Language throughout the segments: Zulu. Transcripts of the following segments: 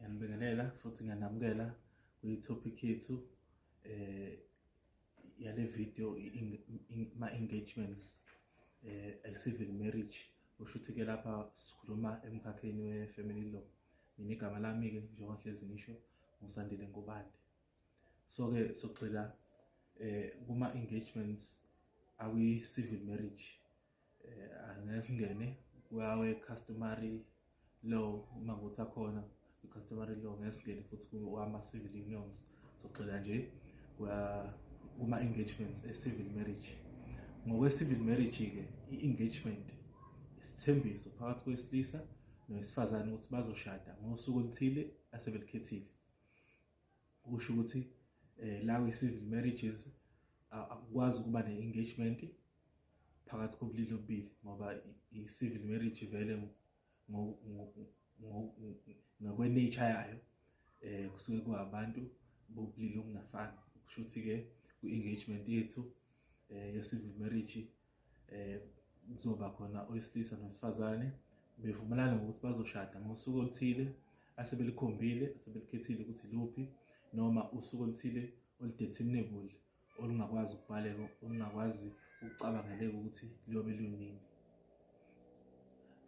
Ngiyanibingelela futhi ngiyanamukela kwi-topic yethu yale video, ma-engagements a-civil marriage. Kusho ukuthi-ke lapha sikhuluma emkhakheni we-family law. Mina igama lami-ke, njengoba hlezi ngisho, nguSandile Ngubane. So-ke sogxila kuma-engagements akwi-civil marriage. Angeke singene kwawe-customary law, uma ngukuthi akhona kwi-customary law. Ngeke singene futhi kwama-civil unions. Sogxila nje kuma-engagements e-civil marriage. Ngokwe-civil marriage-ke, i-engagement isithembiso phakathi kwesilisa nowesifazane ukuthi bazoshada ngosuku oluthile asebelikhethile. Kusho ukuthi la kwi-civil marriages akukwazi ukuba ne-engagement phakathi kobulili obubili, ngoba i-civil marriage vele ngokwe-nature yayo kusuke kuwabantu bobulili obungafani. Kusho ukuthi-ke kwi-engagement yethu ye-civil marriage kuzoba khona owesilisa nowesifazane bevumelana ngokuthi bazoshada ngosuku oluthile asebelikhombile, asebelikhethile ukuthi luphi, noma usuku oluthile olu-determinable, olungakwazi ukubaleka, olungakwazi ukucabangeleka ukuthi liyobe lunini.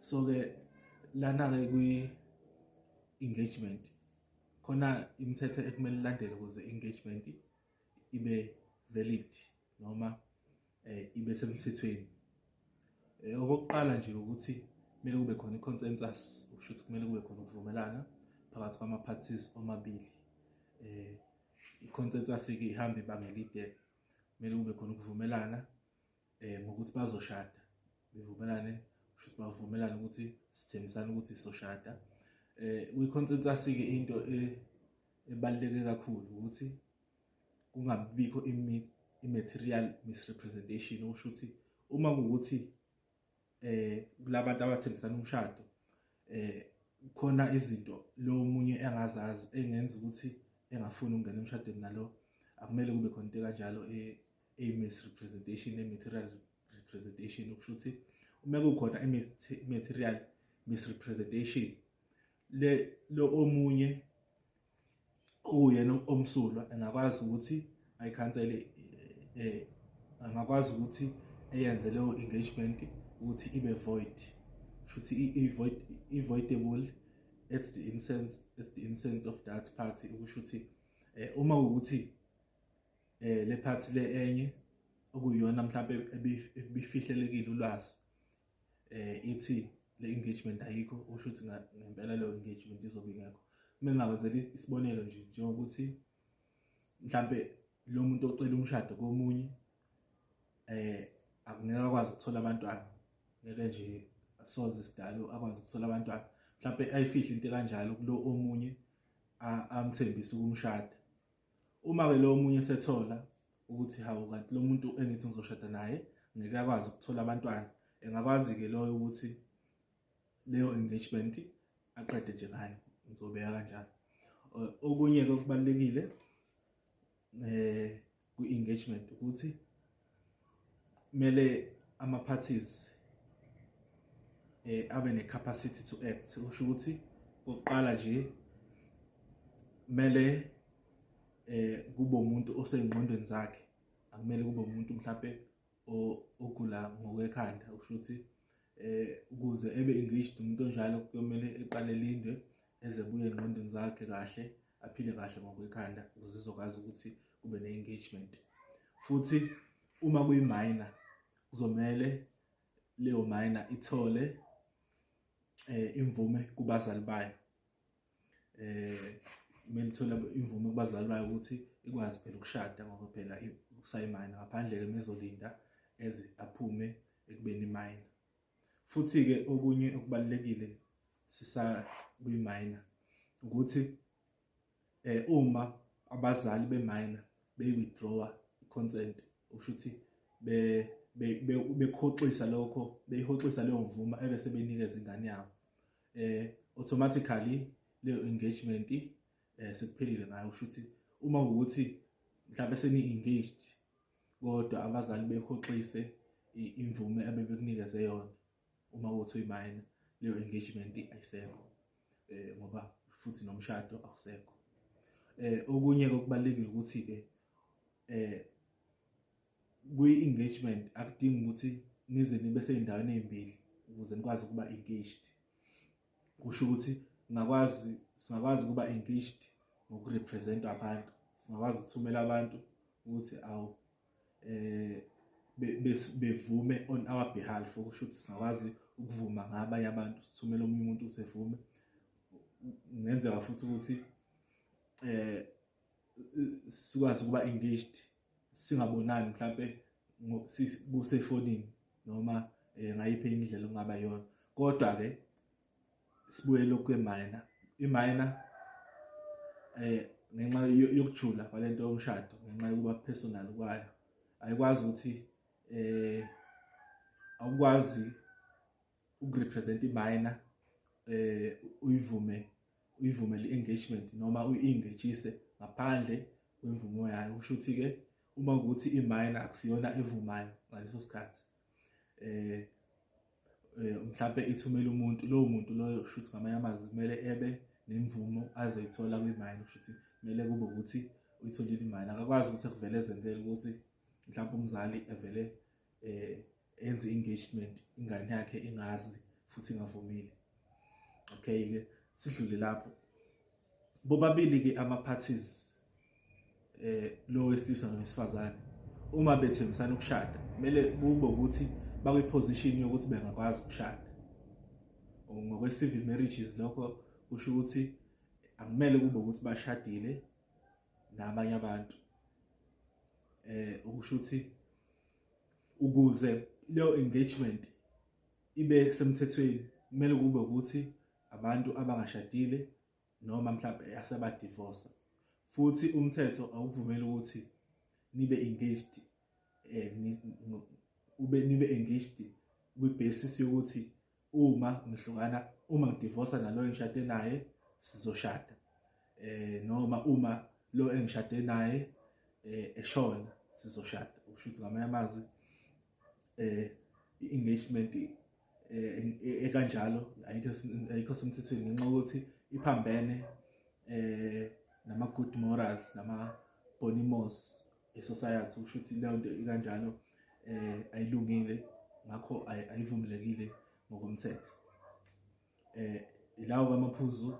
So-ke lana-ke kwi-engagement khona imithetho ekumele ilandelwe ukuze i-engagement ibe valid noma ibe semthethweni. Okokuqala nje ukuthi kumele kube khona i-consensus, okusho ukuthi kumele kube khona ukuvumelana phakathi kwama-parties omabili. I-consensus-ke ihamba ibanga elide. Kumele kube khona ukuvumelana ngokuthi bazoshada, bevumelane, kusho ukuthi bavumelane ukuthi sithembisana ukuthi sizoshada. Kwi-consensus-ke into ebaluleke kakhulu ukuthi kungabikho i-material misrepresentation. Okusho ukuthi uma kuwukuthi kulabantu abathembisana umshado khona izinto lo munye engazazi engenza ukuthi engafuni ukungena emshadweni nalo, akumele kube khona into kanjalo eyi-misrepresentation, e-material representation. Okusho ukuthi uma kukhona i-material misrepresentation, le lo omunye uyena omsulwa engakwazi ukuthi ayikhansele, angakwazi ukuthi eyenze leyo engagement ukuthi ibe void, futhi i-void, i-voidable at the instance of that party. Ukusho ukuthi uma ukuthi le party le enye okuyiyona mhlawumbe ebifihlelekile ulwazi ithi le engagement ayikho, usho ukuthi ngempela leyo engagement izobe ingekho. Uma ngingakwenzela isibonelo nje, njengokuthi mhlambe lo muntu ocela umshado komunye akungeke akwazi ukuthola abantwana, ngeke nje asoze sidalo akwazi ukuthola abantwana, mhlambe ayifihle into kanjalo kulo omunye amthembisa ukumshada. Uma ke lo omunye sethola ukuthi hawu, kanti lo muntu engithi ngizoshada naye ngeke akwazi ukuthola abantwana, engakwazi ke loyo ukuthi leyo engagement aqede nje ngayo, ngizobeka kanjalo. Okunye ke okubalulekile kwi-engagement ukuthi kumele ama-parties abe ne-capacity to act. Usho ukuthi kokuqala nje kumele kube umuntu oseyingqondweni zakhe, akumele kube umuntu mhlambe ogula ngokwekhanda. Usho ukuthi ukuze ebe engaged umuntu onjalo kuyomele eqale lindwe eze buye engqondweni zakhe kahle, aphile kahle ngokwekhanda, ukuze izokwazi ukuthi kube ne-engagement. Futhi uma kuyi-minor, kuzomele leyo minor ithole imvume kubazali bayo. Kumele ithole imvume kubazali bayo ukuthi ikwazi phela ukushada, ngoba phela usayi-minor, ngaphandle-ke mezolinda eze aphume ekubeni i-minor. Futhi-ke okunye okubalulekile sisa kwi-minor ukuthi uma abazali be-minor beyi-withdraw i-consent, usho ukuthi bekhoxisa lokho, beyihoxisa leyo mvume ebese benikeza ingane yabo, automatically leyo engagement sekuphelile ngayo. Usho ukuthi uma ukuthi mhlawumbe seni-engaged kodwa abazali behoxise imvume abebekunikeze yona, uma kuwukuthi uyi-minor, leyo engagement ayisekho, ngoba futhi nomshado awusekho. Okunye okubalulekile ukuthi ke kwi-engagement akudingi ukuthi nize nibe sey'ndaweni ey'mbili ukuze nikwazi ukuba engaged. Kusho ukuthi ngakwazi singakwazi ukuba engaged ngokurepresent abantu, singakwazi ukuthumela abantu ukuthi awu bevume on our behalf, okusho ukuthi singakwazi ukuvuma ngabanye abantu, sithumele omunye umuntu ukuthi evume. Kungenzeka futhi ukuthi sikwazi ukuba engaged singabonani, mhlambe kusefonini noma ngayiphi indlela okungaba yona. Kodwa ke sibuye lokhu kwe-minor, i-minor ngenxa yokujula kwalento yomshado, ngenxa yokuba personal kwayo, ayikwazi ukuthi awukwazi ukurepresent i-minor uyivumele i-engagement noma uyi-engagise ngaphandle kwemvumo yayo. Kusho ukuthi-ke uma kuwukuthi i-minor akusiyona evumayo ngaleso sikhathi, mhlampe ithumele umuntu, lowo muntu loyo kusho ukuthi ngamanye amazwi kumele ebe nemvumo azoyithola kwi-minor. Kusho ukuthi kumele kube ukuthi uyitholile i-minor, akakwazi ukuthi akuvele ezenzele ukuthi mhlawumbe umzali evele enze engagement ingane yakhe ingazi futhi ingavumile. Okay-ke, sidlule lapho. Bobabili-ke ama-parties, lo wesilisa nowesifazane, uma bethembisana ukushada kumele kube ukuthi bakwi-position yokuthi bengakwazi ukushada. Ngokwe-civil marriages lokho kusho ukuthi akumele kube ukuthi bashadile nabanye abantu. Ukusho ukuthi ukuze leyo engagement ibe semthethweni kumele kube ukuthi abantu abangashadile noma mhlawumbe asebadivorce. Futhi umthetho awuvumeli ukuthi nibe engaged, ube nibe engaged kwi-basis yokuthi uma ngihlukana, uma ngidivorce naloyo engishade naye sizoshada, noma uma lo engishade naye eshona sizoshada. Ukusho ukuthi ngamanye amazwi i-engagement ekanjalo ayikho semthethweni ngenxa yokuthi iphambene nama good morals nama bonimos e-society. Kusho ukuthi leyo nto ikanjalo ayilungile, ngakho ayivumelekile ngokomthetho. Ilawo amaphuzu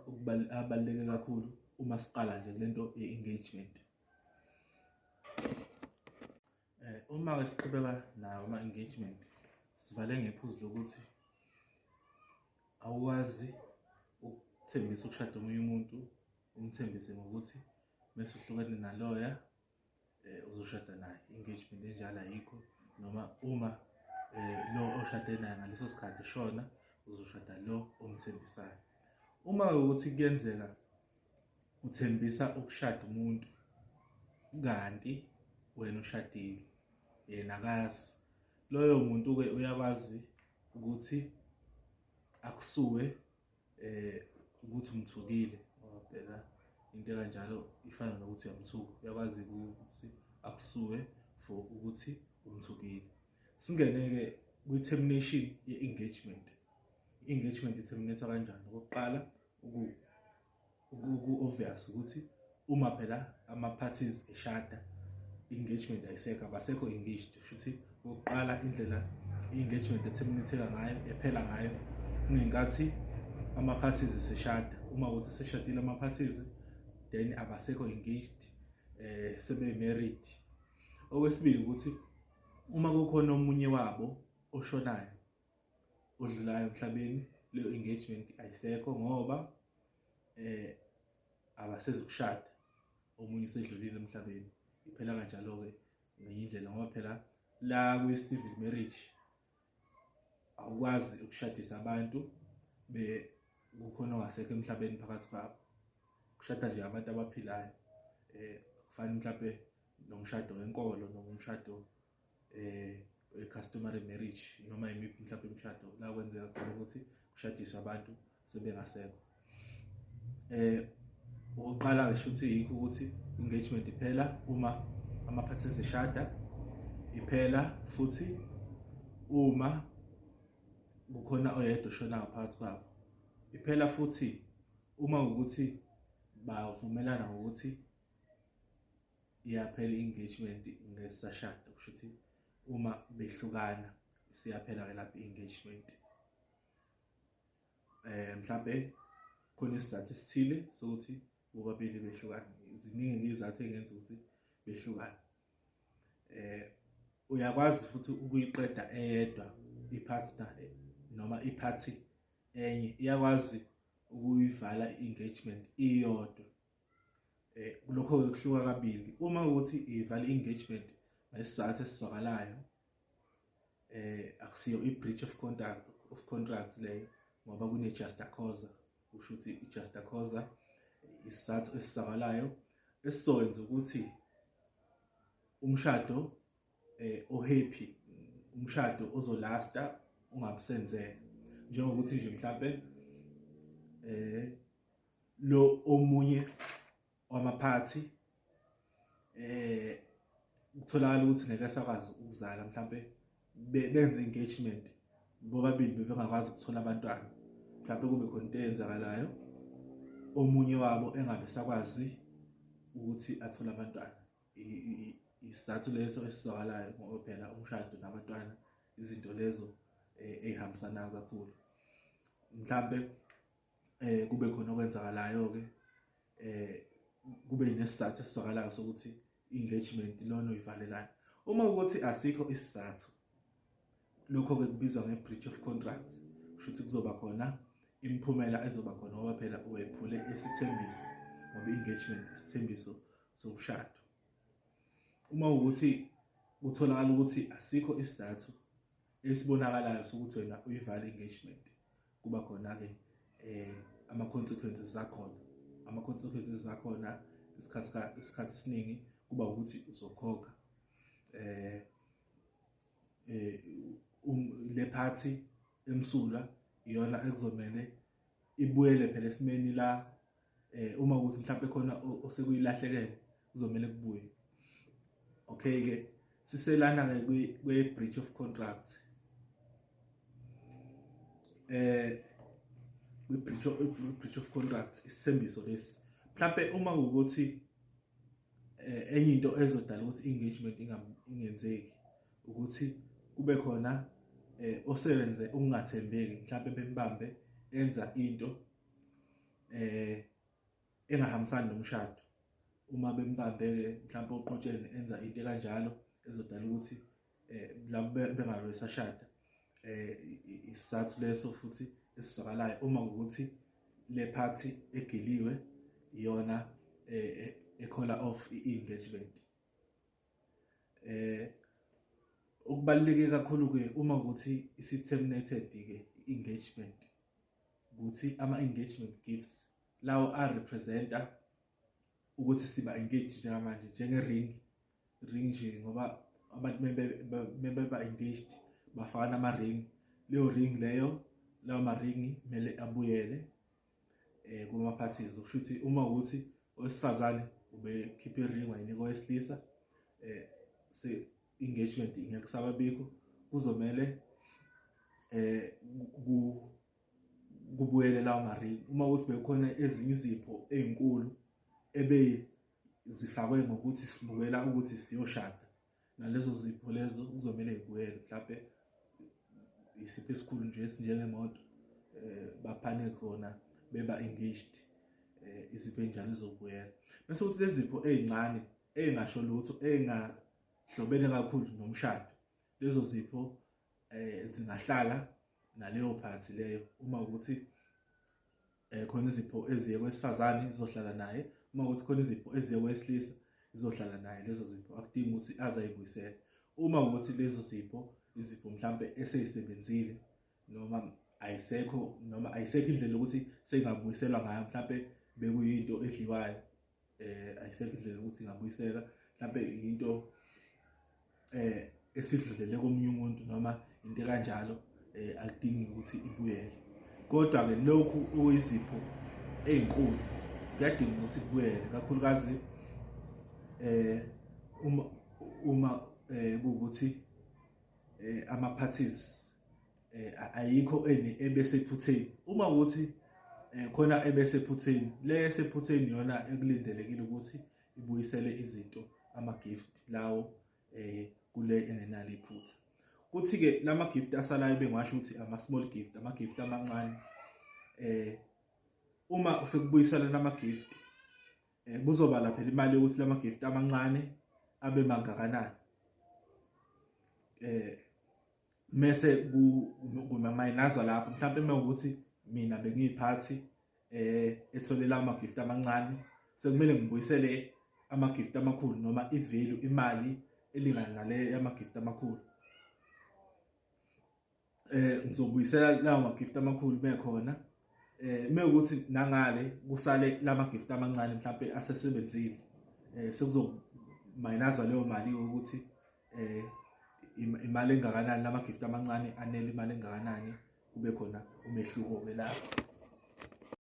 abaluleke kakhulu uma siqala nje kulento ye-engagement. Uma-ke siqhubeka nawo ama-engagement, sivale ngephuzu lokuthi awukwazi ukuthembisa ukushada omunye umuntu, umthembise ngokuthi mese uhlukene naloya uzoshada naye. Engagement enjalo ayikho. Noma uma lo oshade naye ngaleso sikhathi eshona, uzoshada lo omthembisayo. Uma ukuthi kuyenzeka uthembisa ukushada umuntu kanti wena ushadile, yena akazi, loyo muntu-ke uyakwazi ukuthi akusuwe ukuthi umthukile, ngoba phela into ekanjalo ifana nokuthi uyamthuka. Uyakwazi ukuthi akusuwe for ukuthi umthukile. Singene-ke kwi-termination ye-engagement. I-engagement i-terminate kanjani? Okokuqala, ku-obvious ukuthi uma phela ama-parties eshada, engagement ayisekho, abasekho engaged. Futhi okokuqala, indlela i-engagement eterminateka ngayo, ephela ngayo, kungenkathi ama-parties eseshada. Uma ukuthi eseshadile ama-parties, then abasekho engaged, sebe married. Okwesibili ukuthi uma kukhona omunye wabo oshonayo, odlulayo emhlabeni, leyo engagement ayisekho ngoba abasezukushada, omunye usedlulile emhlabeni. Iphela kanjalo-ke ngenye indlela, ngoba phela la kwi-civil marriage awukwazi ukushadisa abantu be kukhona ongasekho emhlabeni phakathi kwabo. Kushada nje abantu abaphilayo, akufani mhlampe nomshado wenkolo noma umshado customary marriage noma imiphi mhlawumbe imishado la kwenzeka khona ukuthi kushadiswe abantu sebengasekho. Okokuqala ngisho ukuthi yikho ukuthi engagement iphela uma ama-parties eshada, iphela futhi uma kukhona oyedwa oshonayo phakathi kwabo, iphela futhi Uma ukuthi bavumelana ngokuthi iyaphela i-engagement ngesashada, kusho ukuthi uma behlukana siyaphela-ke lapho i-engagement. Mhlampe khona isizathu esithile sokuthi bobabili behlukane. Ziningi izizathu ey'ngenza ukuthi behlukane. Uyakwazi futhi ukuyiqeda eyedwa i-partner noma i-party enye iyakwazi ukuyivala i-engagement iyodwa. Lokho-ke kuhluka kabili. Uma ukuthi ivala i-engagement ngesizathu esizwakalayo, akusiyo i-breach of contract leyo ngoba kune-justa causa. Kusho ukuthi i-justa causa isizathu esizwakalayo esizokwenza ukuthi umshado o-happy, umshado ozolasta ungabusenzeka. Njengokuthi nje mhlampe lo omunye wamaphathi kutholakala ukuthi ngeke asakwazi ukuzala, mhlampe benze engagement bobabili bebengakwazi ukuthola abantwana, mhlampe kube khona into eyenzakalayo omunye wabo engabe sakwazi ukuthi athole abantwana. Isizathu leso esizwakalayo ngoba phela umshado nabantwana izinto lezo ey'hambisanayo kakhulu. Mhlampe kube khona okwenzakalayo-ke, kube nesizathu esizwakalayo sokuthi i-engagement lona uyivalelani. Uma ukuthi asikho isizathu, lokho-ke kubizwa nge-breach of contract. Kusho ukuthi kuzoba khona imiphumela ezoba khona ngoba phela uwephule isithembiso, ngoba i-engagement isithembiso somshado. Uma ukuthi kutholakala ukuthi asikho isizathu esibonakalayo sokuthi wena uyivale i-engagement, kuba khona-ke ama-consequences akhona. Ama-consequences akhona isikhathi esiningi kuba ukuthi uzokhokha le party emsulwa iyona ekuzomele ibuyele phela esimeni la uma ukuthi mhlawumbe khona osekuyilahlekele kuzomele kubuye. Okay ke, siselana ke kwe breach of contract, kwi breach of contract, isithembiso lesi. Mhlambe uma ukuthi enye into ezodala ukuthi engagement ingenzeki ukuthi kube khona osebenze ukungathembeki, mhlambe bembambe enza into engahambisani nomshado. Uma bembambe ke mhlawumbe oqotsheni enza into kanjalo ezodala ukuthi labo bengabe besashada, isizathu leso futhi esizwakalayo uma ukuthi le party egiliwe iyona e-call off i-engagement. Okubaluleke kakhulu ke uma ukuthi isi-terminated ke i-engagement ukuthi ama-engagement gifts lawo a-representa ukuthi siba engaged njengamanje, njenge-ring, ring nje, ngoba abantu mebeba engaged bafaka nama-ring. Leyo ring leyo, lawo ma-ring kumele abuyele kuma-parties. Kusho ukuthi uma ukuthi owesifazane ubekhipha i-ring wayinika owesilisa, se engagement ingeke kusababikho, kuzomele kubuyele lawo ma-ring. Uma ukuthi bekukhona ezinye izipho ey'nkulu ebe zifakwe ngokuthi sibukela ukuthi siyoshada, nalezo zipho lezo kuzomele y'buyele. Mhlampe isipho esikhulu nje esinjengemoto baphane khona beba engaged, izipho ey'njalo izobuyela. Bese kuthi lezi zipho ey'ncane ey'ngasho lutho, ey'ngahlobene kakhulu nomshado, lezo zipho zingahlala naleyo party leyo. Uma ukuthi khona izipho eziye kwesifazane izohlala naye, uma ukuthi khona izipho eziye kwesilisa izohlala naye lezo zipho, akudingi ukuthi aze ayibuyisele. Uma ukuthi lezo zipho izipho mhlambe eseyisebenzile noma ayisekho, noma ayisekho indlela yokuthi seyingabuyiselwa ngayo, mhlambe bekuyinto edliwayo, ayisekho indlela yokuthi ingabuyiseka, mhlambe into esidlulele komunye umuntu noma into kanjalo, akudingi ukuthi ibuyele. Kodwa ke lokhu okuyizipho ezinkulu kuyadinga ukuthi kubuyele, kakhulukazi uma kuwukuthi ama parties ayikho eni ebesephutheni. Uma ukuthi Khona ebesephutheni, le esephutheni iyona ekulindelekile ukuthi ibuyisele izinto, ama-gift lawo kule engenalo iphutha. Kuthi-ke lama gift asalayo bengiwasho ukuthi ama-small gift, ama-gift amancane. Uma sekubuyiselwa lama gift, kuzoba phela imali yokuthi lama gift amancane abe mangakanani, mese kumayinazwa lapho. Mhlawumbe uma ukuthi mina bengiyiphathi etholela ama gift amancane, sekumele ngibuyisele ama gift amakhulu noma i-value, imali elingana nale yama gift amakhulu. Ngizobuyisela lawo ma gift amakhulu bekhona. Mekuthi nangale kusale lama gift amancane, mhlawumbe asesebenzile, sekuzomayinaza leyo mali ukuthi imali engakanani, lama gift amancane anele imali engakanani, kube khona umehluko ke lapho.